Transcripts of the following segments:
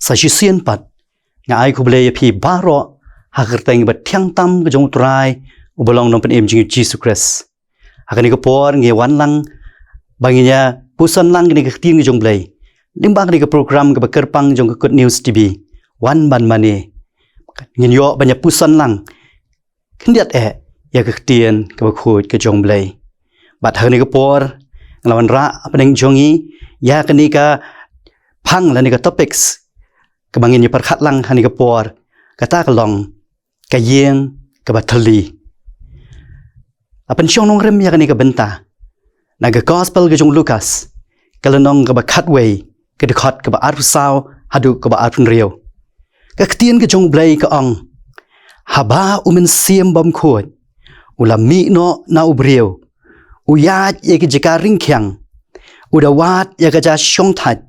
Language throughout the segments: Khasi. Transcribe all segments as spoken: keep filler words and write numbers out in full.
Sa shisien pat nga ai khublei ïa phi baroh ha ka kyrteng ba thiang tam ka jong U Trai uba long Nongpynim jong ngi Jisu Khrist. Ha kane ka por ngi wan lang ba ngin ïa puson lang kane ka ktien ka jong U Blei lyngba kane ka program kaba kyrpang jong ka Good News T V, Wan Ban Mane. Ngin ïoh ban ïa puson lang khyndiat eh ïa ka ktien kaba khuid ka jong U Blei. Bad ha kane ka por nga la wanrah hapdeng jong ngi ïa kane ka phang lane ka topics kaba ngin ïa pyrkhat lang ha kane ka por, kata ka long ka ïing kaba thylli. La pynshong nongrim ïa kane ka bynta na ka Gospel ka jong u Lukas, ka lynnong kaba khatwei, ka dkhot kaba arphew saw haduh kaba arphew hynriew. Ka ktien ka jong U Blei ka ong, haba U Mynsiem Bakhuid u la mih noh na u briew, u ïaid ïa ki jaka ringkhiang, u da wad ïa ka ja shongthait.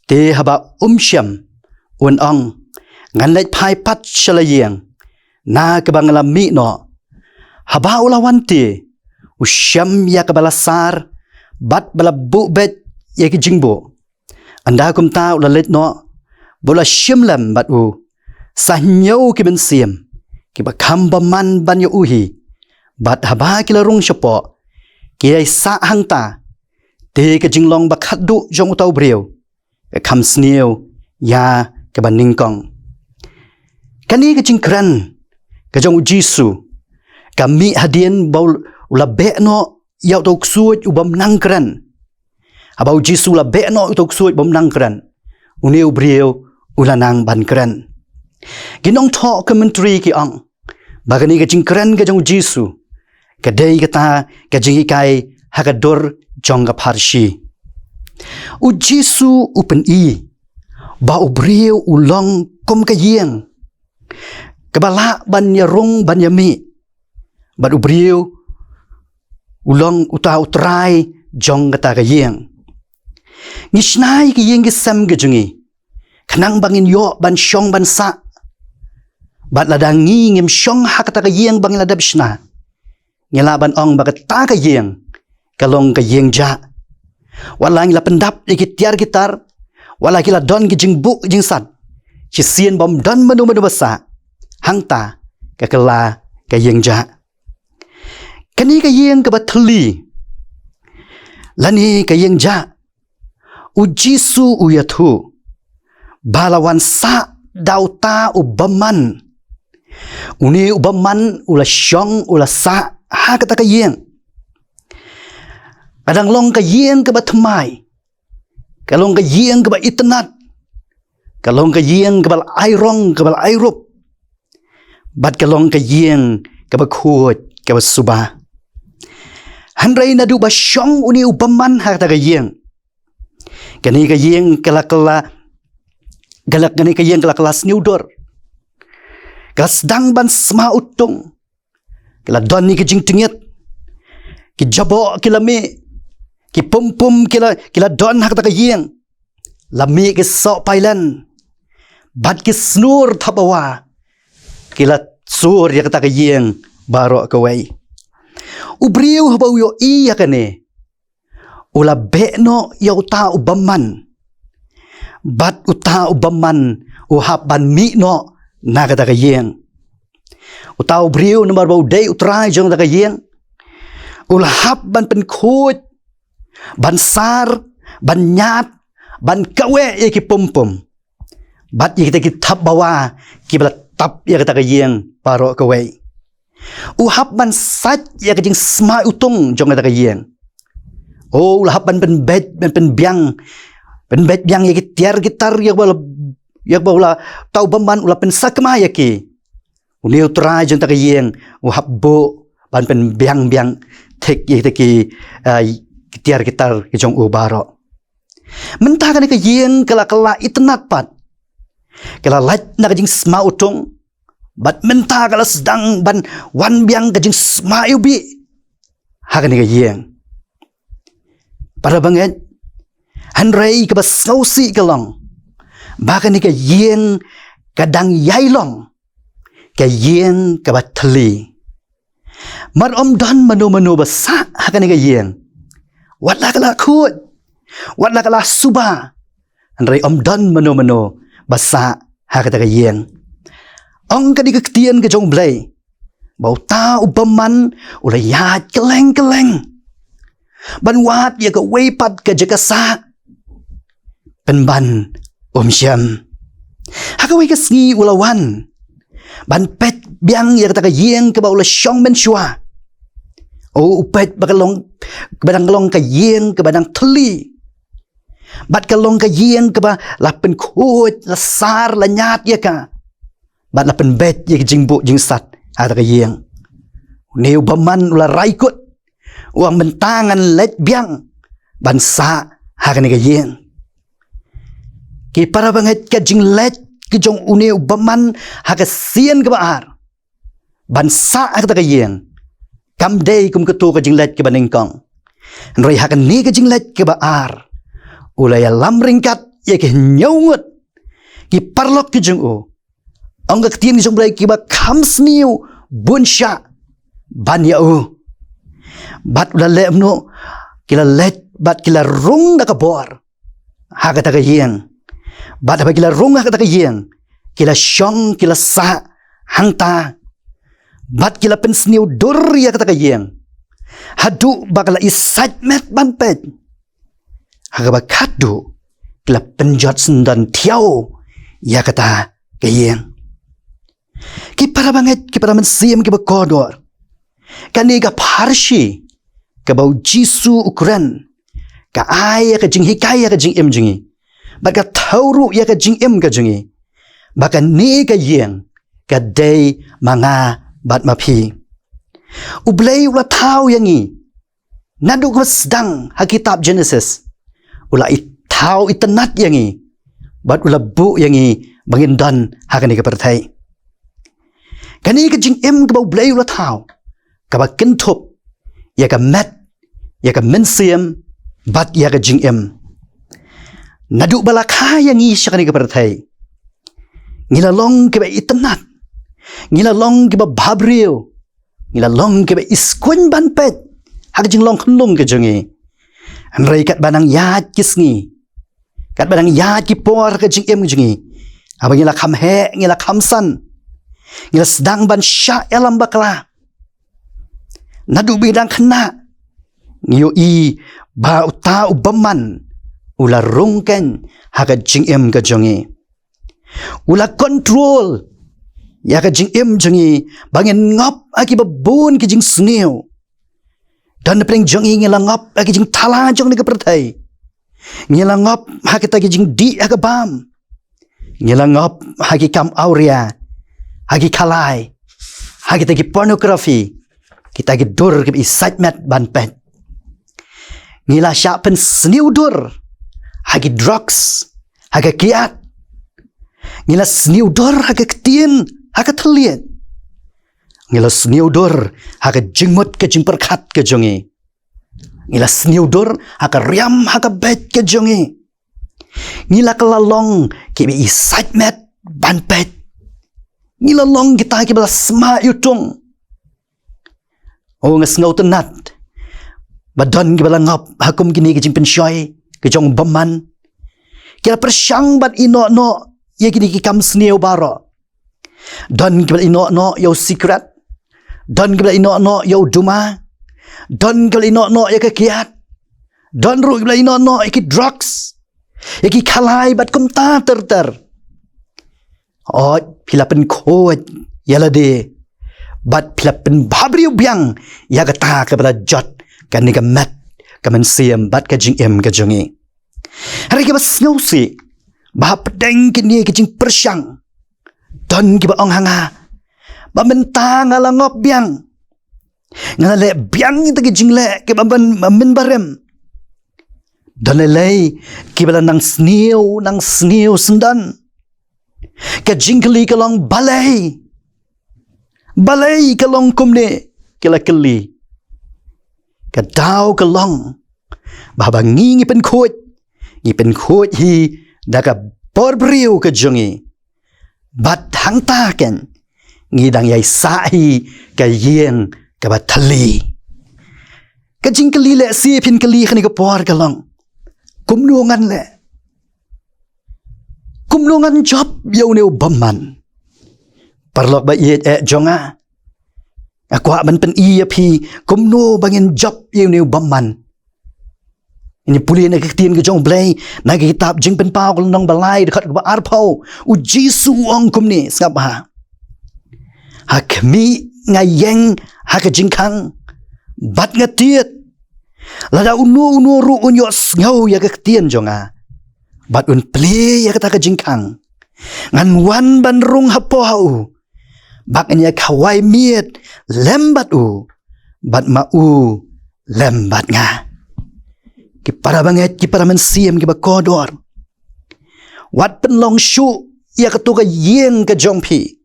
Te haba um shem, un ong, ngan leit phai pat sha la ïing na kaba nga la mih noh. Haba u la wan te, u shem ïa kaba la sar bad ba la buh beit ïa ki jingbuh. Ynda kumta u la leit noh, ba u la shim lem bad u sa hynñiew ki mynsiem kiba kham bymman ban ïa u hi. Bad haba ki la rung shapoh, ki ïai sah hangta. Te ka jinglong ba khatduh jong uta u briew ka kham sniew ïa kaba nyngkong. Kane ka jingkren ka jong U Jisu ka mih hadien ba u la beh noh ïa uta u ksuid u bym nang kren. Haba U Jisu u la beh noh uta u ksuid u bym nang kren, une u briew u la nang ban kren. Ki nongthoh commentary ki ong ba kane ka jingkren ka jong U Jisu ka dei kata ka jinghikai ha ka dur jong ka pharshi. U Jisu u pyni ba u briew u long kum ka ïing kaba lah ban ïa rung ban ïa mih. Bad u briew u long uta u trai jong kata ka ïing. Ngi shna ïa ka ïing ka sem ka jong ngi khnang ba ngin ïoh ban shong ban sah. Bad lada ngi ngim shong ha kata ka ïing ba ngi la dep shna, ngi lah ban ong ba kata ka ïing ka long ka ïing jah. Wat la ngi la pyndap ïa ki tiar ki tar, wat la ki la don ki jingbuh ki jingsat, shisien bym don mano mano ba sah, hangta ka kylla ka ïing jah. Kane ka ïing kaba thylli lane ka ïing jah, U Jisu u ïathuh ba la wan sah da uta u bymman. Une u bymman u la shong u la sah ha kata ka ïing. Ka dang long ka ïing kaba thymmai, ka long ka ïing kaba itynnad, ka long ka ïing kaba la ai rong kaba la ai rup. Bad ka long ka ïing kaba khuid kaba suba. Hynrei naduh ba shong une u bymman ha kata ka ïing, kane ka ïing ka la kylla, ka la, kane ka ïing ka la kylla sniew dur. Ka la sdang ban sma utung. Ki la don ïa ki jingtngit. Ki jaboh ki la mih. Ki pum pum ki la, ki la don ha kata ka ïing. La mih ki soh pailen bad ki snur thapbawa. Ki la sur ïa kata ka ïing baroh kawei. U briew haba u ïohi ïa kane, u la beh noh ïa uta u bymman. Bad uta u bymman u hap ban mih noh na kata ka ïing. Uta u briew namar ba u dei u trai jong kata ka ïing, u la hap ban pynkhuid, ban sar, ban ñiad, ban kaweh ïa ki pum pum bad ïa kita ki thapbawa kiba la tap ïa kata ka ïing baroh kawei. U hap ban sait ïa ka jingsma utung jong kata ka ïing. O, u la hap ban pynbeit, ban pynbiang, pynbeit biang ïa ki tiar ki tar ïa kaba la, ïa kaba u la, uta u bymman u la pynsakma ïa ki. Une u trai jong kata ka ïing u hap buh ban pynbiang biang thik ïa kita ki, eh, ki tiar ki tar ki jong u baroh. Mynta kane ka ïing ka la, ka la itynnad pat. Ka la lait na ka jingsma utung. Bad mynta ka la sdang ban wan biang ka jingsma iwbih ha kane ka ïing. Para bangeit, hynrei kaba sngewsih ka long ba kane ka ïing ka dang ïai long ka ïing kaba thylli. Mar ym don mano mano ba sah ha kane ka ïing. Wat la ka la khuid, wat la ka la suba, hynrei ym don mano mano ba sah ha kata ka ïing. Ong kane ka ktien ka jong U Blei ba uta u bymman u la ïaid kylleng kylleng ban wad ïa kawei pat ka jaka sah, pynban um shym. Ha kawei ka sngi u la wan ban peit biang ïa kata ka ïing kaba u la shong mynshuwa. O, u peit ba ka long, kaba dang long ka ïing kaba dang thylli, bad ka long ka ïing kaba la pynkhuid, la sar, la ñiad ïa ka, bad la pynbeit ïa ka jingbuh jingsat ha kata ka ïing. Une u bymman u la rai kut, u ong mynta ngan leit biang ban sah ha kane ka ïing. Ki para bangeit, ka jingleit ka jong une u bymman ha ka sien kaba ar ban sah ha kata ka ïing kam dei kum kato ka jingleit kaba nyngkong. Hynrei ha kane ka jingleit kaba ar u la ïalam ryngkat ïa ki hynñiew ngut ki paralok ki jong u. Ong ka ktien ka jong U Blei kiba kham sniew bun shah ban ïa u. Bad u la leh kumno? Ki la leit bad ki la rung da ka bor ha kata ka ïing. Bad haba ki la rung ha kata ka ïing, ki la shong, ki la sah hangta. Bad ki la pynsniew dur ïa kata ka ïing haduh ba ka la i sait met ban peit. Ha kaba khatduh ki la pynjot syndon thiaw ïa kata ka ïing. Ki para bangeit, ki para mynsiem kiba kordor, kane ka pharshi kaba U Jisu u kren ka ai ïa ka jinghikai ïa ka jingim jong ngi, bad ka thew ruh ïa ka jingim ka jong ngi, ba kane ka ïing ka dei ma nga bad ma phi. U Blei u la thaw ïa ngi naduh kaba sdang ha kitab Genesis. U la i thaw itynnad ïa ngi bad u la buh ïa ngi ba ngin don ha kane ka pyrthei. Kane ka jingim kaba U Blei u la thaw, kaba kynthup ïa ka met, ïa ka mynsiem bad ïa ka jingim. Naduh ba la kha ïa ngi sha kane ka pyrthei, ngi la long kiba itynnad, ngi la long kiba bhabriew, ngi la long kiba iskuiñ ban peit ha ka jinglong khunlung ka jong ngi. Hynrei katba nang ïaid ki sngi, katba nang ïaid ki por ha ka jingim ka jong ngi, haba ngi la kham heh, ngi la kham san, ngi la sdang ban shah ïalam bakla. Naduh ba ngi dang khynnah, ngi ïohi ba uta u bymman u la rung keiñ ha ka jingim ka jong ngi. U la control ïa ka jingim jong ngi ba ngin ngop ha kiba bun ki jingsniew. Don napdeng jong ngi, ngi la ngop ha ki jingthala jong kane ka pyrthei. Ngi la ngop ha kita ki jingdih ha ka bam. Ngi la ngop ha ki kam awria, ha ki khalai, ha kita ki pornography, kita ki dur kiba i sait met ban peit. Ngi la shah pynsniew dur ha ki drugs, ha ka kiad. Ngi la sniew dur ha ka ktien, ha ka thylliej. Ngi la sniew dur ha ka jingmut ka jingpyrkhat ka jong ngi. Ngi la sniew dur ha ka riam, ha ka beit ka jong ngi. Ngi la kylla long kiba i sait met ban peit. Ngi la long kita kiba la sma ïutung. O, nga sngewtynnad ba don kiba la ngop ha kum kine ki jingpynshoi ki jong u bymman. Ki la pyrshang ban ïeh noh noh ïa kine ki kam sniew baroh. Don kiba la ïeh noh noh ïa u sikret. Don kiba la ïeh noh noh ïa u duma. Don kiba la ïeh noh noh ïa ka kiad. Don ruh kiba la ïeh noh noh ïa ki drugs, ïa ki khalai bad kumta ter ter. Oi, phi la pynkhuid ïa lade bad phi la pynbhabriew biang ïa kata kaba la jot kane ka met, ka mynsiem bad ka jingim ka jong ngi. Hynrei kaba sngewsih ba hapdeng kine ki jingpyrshang, don kiba ong ha nga ba mynta nga la ngop biang. Nga la leh biang kita ki jingleh kiba mynbarim. Don lei lei kiba la nang sniew, nang sniew syndon. Ka jingkylli ka long balei? Balei ka long kumne? Ki la kylli. Ka daw ka long ba haba ngi ngi pynkhuid, ngi pynkhuid hi da ka bor briew ka jong ngi. Bad hangta keiñ ngi dang ïai sah hi ka ïing kaba thylli. Ka jingkylli lehse phin kylli kane ka por ka long, kumno ngan leh? Kumno ngan jop ïa une u bymman? Paralok ba ïeit eh jong nga, nga kwah ban pyni ïa phi kumno ba ngin jop ïa une u bymman. Ngin pule na ka ktien ka jong U Blei, na ka kitab Jingpynpaw ka lynnong ba lai dkhot kaba arphew. U Jisu u ong kumne, sngap bha. Ha khmih nga ïeng ha ka jingkhang bad nga tied. Lada uno uno ruh un ïohsngew ïa ka ktien jong nga bad un plie ïa kata ka jingkhang, ngan wan ban rung hapoh ha u bad ngan ïa khawai miet lem bad u, bad ma u lem bad nga. Ki para bangeit, ki para mynsiem kiba kordor, wat pynlong shuh ïa kato ka ïing ka jong phi.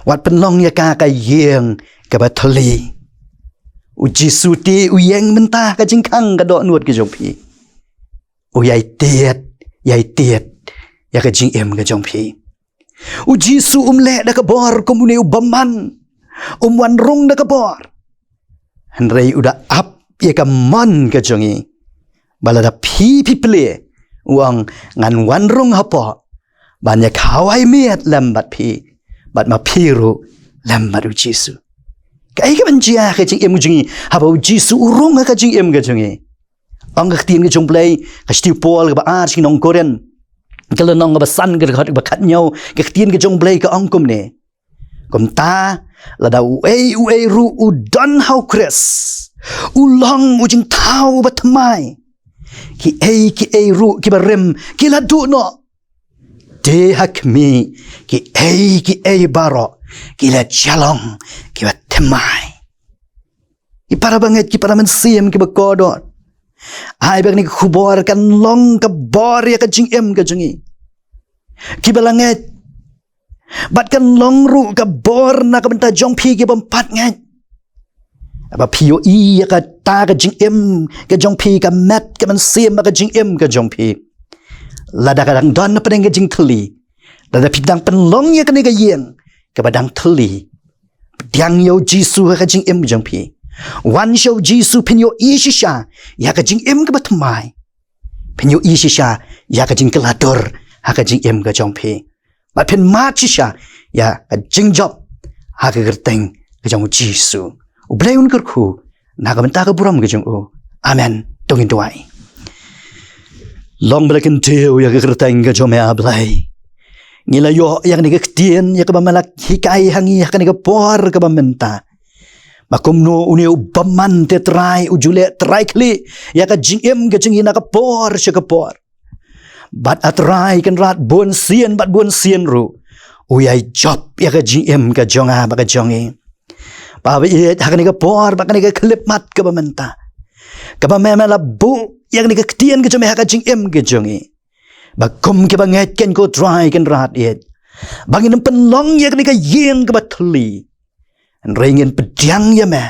Wat pynlong ïa ka ka ïing kaba thylli. U Jisu te u ïeng mynta ha ka jingkhang ka dohnud ka jong phi. U ïai tied, ïai tied ïa ka jingim ka jong phi. U Jisu um leh da ka bor kum une u bymman. Um wan rung da ka bor. Hynrei u da ap ïa ka mon ka jong ngi. Ba lada phi phi plie, u ong, ngan wan rung hapoh ban ïa khawai miet lem bad phi, bad ma phi ruh lem bad U Jisu. Kaei kaban jia ha ka jingim ka jong ngi haba U Jisu u rung ha ka jingim ka jong ngi? Ong ka ktien ka jong U Blei, ka shithi u Paul kaba ar sha ki nong Korinth, ka lynnong kaba san, ka dkhot kaba khathynñiew, ka ktien ka jong U Blei ka ong kumne: Kumta, lada uei uei ruh u don ha U Khrist, u long u jingthaw uba thymmai. Kiei kiei ruh kiba rim ki la duh noh. Te ha khmih, kiei kiei baroh ki la long kiba thymmai. Ki para bangeit, ki para mynsiem kiba kordor, ai ba kane ka khubor kan long ka bor ïa ka jingim ka jong ngi kiba la ngeit. Bad kan long ruh ka bor na ka bynta jong phi ki bym pat ngeit. Haba phi ïohi ïa kata ka jingim ka jong phi, ka met ka mynsiem bad ka jingim ka jong phi, lada ka dang don hapdeng ka jingthylli, lada phi dang pynlong ïa kane ka ïing kaba dang thylli, pdiang ïa U Jisu ha ka jingim ka jong phi. Wan sha U Jisu, phin ïohi shisha ïa ka jingim kaba thymmai. Phin ïohi shisha ïa ka jingkylla dur ha ka jingim ka jong phi. Bad phin mad shisha ïa ka jingjop ha ka kyrteng ka jong U Jisu. U Blei un kyrkhu na ka bynta ka burom ka jong u. Amen. To ngin duwai. Long ba la kyntiew ïa ka kyrteng ka jong me, A Blei. Ngi la ïoh ïa kane ka ktien, ïa kaba me la hikai ha ngi ha kane ka por kaba mynta. Ba kumno une u bymman te Trai u ju leh trai khlieh ïa ka jingim ka jong ngi na ka por sha ka por. Bad A Trai Kynrad, bunsien bad bunsien ruh u ïai jop ïa ka jingim ka jong nga bad ka jong ngi. Baba ïeit, ha kane ka por bad kane ka khyllipmat kaba mynta, kaba me, me la buh ïa kane ka ktien ka jong me ha ka jingim ka jong ngi. Ba kum kiba ngeit kein ko Trai Kynrad ïeit, ba ngin ym pynlong ïa kane ka ïing kaba thylli. Hynrei ngin pdiang ïa me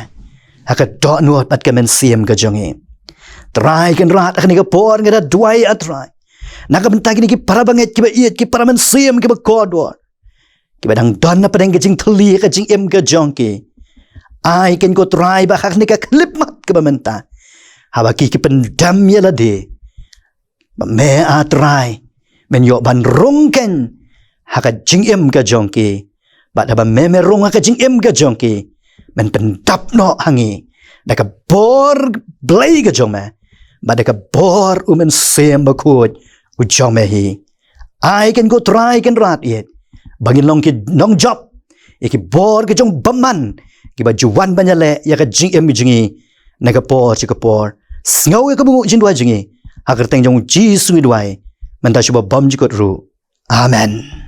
ha ka dohnud bad ka mynsiem ka jong ngi. Trai Kynrad, ha kane ka por nga da duwai, A Trai, na ka bynta kine ki para bangeit kiba ïeit, ki para mynsiem kiba kordor, kiba dang don hapdeng ka jingthylli ha ka jingim ka jong ki. Ai kein ko Trai ba ha kane ka khyllipmat kaba mynta, haba ki, ki pyndem ïa lade, ba me, A Trai, men ïoh ban rung kein ha ka jingim ka jong ki. Bad haba me, me rung ha ka jingim ka jong ki, men pyndap noh ha ngi da ka bor Blei ka jong me, bad da ka bor U Mynsiem Bakhuid u jong me hi. Ai kein ko Trai Kynrad ïeit, ba ngin long ki nongjop ïa ki bor ki jong u bymman, kiba ju wan ban ïaleh ïa ka jingim jong ngi na ka por sha ka por. Sngew ïa ka bynguh jingduwai jong ngi, ha ka kyrteng jong U Jisu ngi duwai, mynta sha ba bymjukut ruh. Amen.